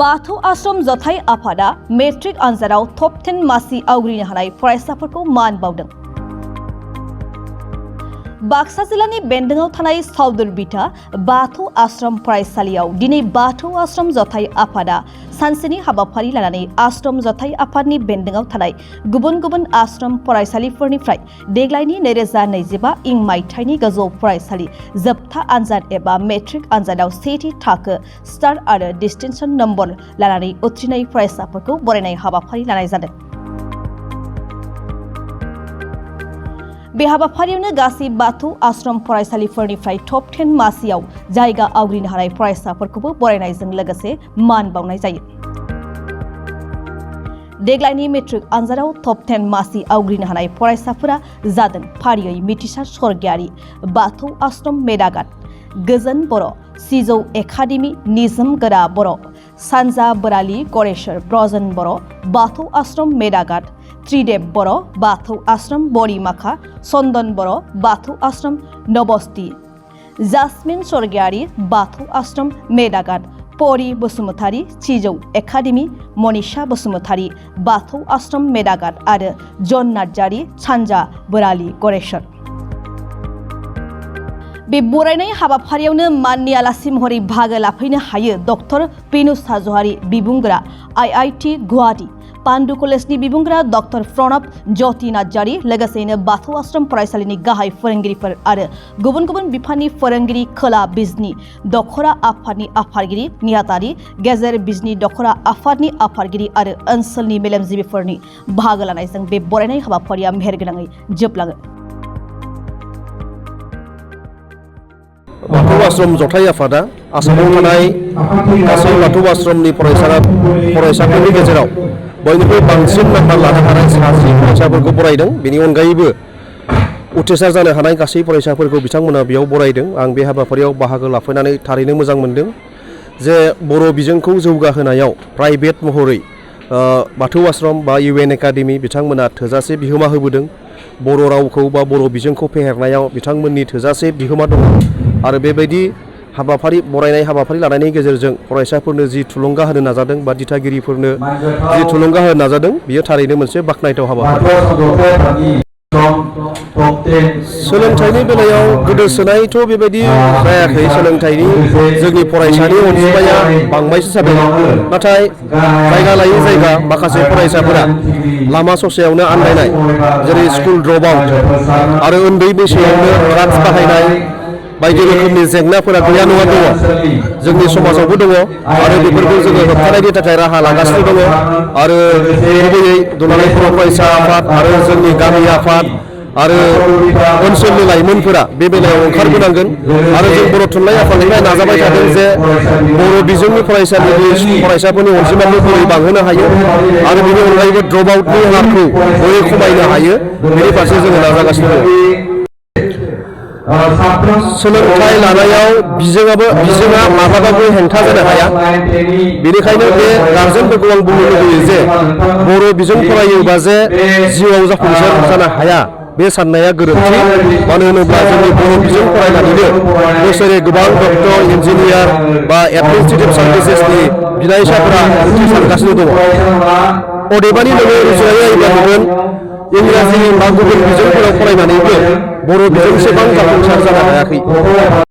बाथौ आश्रम जथाइ आफादा matric आनजादाव top 10 मासि आवग्रिनो हानाय फरायसाफोरखौ मान बावदों। बाक्सा जिल्लानि बेन्दोंआव थानाय साउदुर बिथा बाथौ आश्रम फरायसालियाव दिनै बाथौ आश्रम जथाइ आफादा सानसेनि हाबाफारि लानानै आश्रम जथाइ आफादनि बेन्दोंआव थानाय गुबुन गुबुन आश्रम फरायसालिफोरनिफ्राय देग्लायनि 2025 इं मायथाइनि गोजौ फरायसालि जोबथा आनजाद एबा मेट्रिक आनजादाव सेथि थाखो स्टार आरो डिस्टिंशन नम्बर लानानै उथ्रिनाय फरायसाफोरखौ बरायनाय हाबाफारि लानाय जादों। बे हाबाफारियावनो गासै बाथौ आश्रम फरायसालिफोरनिफ्राय टप 10 मासियाव जायगा आवग्रिनो हानाय फरायसाफोरखौबो बरायनायजों लोगोसे मान बावनाय जायो। देग्लायनि मेट्रिक आनजादाव टप 10 मासि आवग्रिनो हानाय फरायसाफोरा जादों फारियै मिथिसार स्वर्गियारि, बाथौ आश्रम मेदाघाट, गोजोन बर', सिजौ एकाडेमि निजोम गोरा बर', सानजा बोरालि गरेश्वर ब्रजन बर', बाथौ आश्रम मेदाघाट, त्रिदेव बर', बाथौ आश्रम बरिमाखा, चन्दन बर', बाथौ आश्रम नबस्ति, जासमिन स्वर्गियारि, बाथौ आश्रम मेदाघाट, परि बसुमतारी, सिजौ एकाडेमि, मनीषा बसुमतारी, बाथौ आश्रम मेदाघाट आरो जन नार्जारी, सानजा बोरालि गरेश्वर। बे बरायनाय हाबाफारियावनो माननि आलासि महरै बाहागो लाफैनो हायो डक्टर पेनुस हाज'वारि बिबुंगोरा IIT गुवाहाटी, पान्डु कलेजनि बिबुंगोरा डक्टर प्रणब ज्योति नार्जारी, लोगोसेनो बाथौ आश्रम फरायसालिनि गाहाय फोरोंगिरिफोर आरो गुबुन गुबुन बिफाननि फोरोंगिरि, खोला बिजनि दखरा आफादनि आफादगिरि नेहाथारि, गेजेर बिजनि दखरा आफादनि आफादगिरि आरो ओनसोलनि मेलेमजिबिफोरनि बाहागो लानायजों बे बरायनाय हाबाफारिया मेहेरगोनाङै जोबलाङो। बाथौ आश्रम जथाइ आफादा आसामाव थानाय गासै बाथौ आश्रमनि फरायसाफोरनि गेजेराव बयनिख्रुइ बांसिन नाम्बार लानो हानाय 60 फरायसाफोरखौ बरायदों। बेनि अनगायैबो उथ्रिसार जानो हानाय गासै फरायसाफोरखौ बिथांमोना बेयाव बरायदों। आं बे हाबाफारियाव बाहागो लाफैनानै थारैनो मोजां मोनदों जे बर' बिजोंखौ जौगाहोनायाव प्राइभेट महरै बाथौ आश्रम बा UN एकाडेमि बिथांमोना थोजासे बिहोमा होबोदों। बर' रावखौ बा बर' बिजोंखौ फेहेरनायाव बिथांमोननि थोजासे बिहोमा दङ आरो बेबायदि बरायनाय हाबाफारि लानायनि गेजेरजों फरायसाफोरनो जि थुलुंगा होनो नाजादों बा दिथागिरिफोरनो जि थुलुंगा होनो नाजादों बियो थारैनो मोनसे बाख्नायथाव हाबाफारि। सोलोंथाइनि बेलायाव गोदोसोनायथ' बेबायदि जायाखै। सोलोंथाइनि जोंनि फरायसानि अनजिमाया बांबायसो जादों। नाथाय जायगा लायै जायगा माखासे फरायसाफोरा लामा ससेयावनो आन्दायनाय, जेरै स्कुल ड्रप आउट आरो उन्दै बैसोआवनो ड्राग्स बाहायनाय बायदि रोखोमनि जेंनाफोरा गैया नङा दङ, जोंनि समाजावबो दङ आरो बेफोरखौ जोङो होबथानायनि थाखाय राहा लागासिनो दङ। आरो गुबैयै दुलाराय बर' फरायसा आफाद आरो जोंनि गामि आफाद आरो ओनसोलनि लाइमोनफोरा बे बेलायाव ओंखारबोनांगोन आरो जों बर' थुनलाइ आफादनिफ्राय नाजाबाय थादों जे बर' बिजोंनि फरायसाफोरनि अनजिमाखौ बोरै बांहोनो हायो आरो बेनि अनगायैबो ड्रप आउटनि हारखौ बोरै खमायनो हायो बेनि फारसे जोङो नाजागासिनो दङ। सोलोंथाइ लानायाव बिजोङा माब्लाबाबो हेंथा जानो हाया। बेनिखायनो बे गारजेनफोरखौ आं बुंनो लुबैयो जे बर' बिजों फरायोबा जे जिउआव जाफुंसार जानो हाया बे साननाया गोरोन्थि। मानो होनोब्ला जोंनि बर' बिजों फरायनानैनो बोसोरे गोबां डक्टर, इन्जिनियार बा एडमिनिस्ट्रेटिभ सार्भिसेसनि बिनायसाफोरा उथ्रिसारगासिनो दङ। अदेबानि नोङो रुजुनानै नायोब्ला नुगोन इंराजि बा गुबुन बिजोंफोराव फरायनानैबो बर' बिजों एसेबां जाफुंसार जानो हायाखै।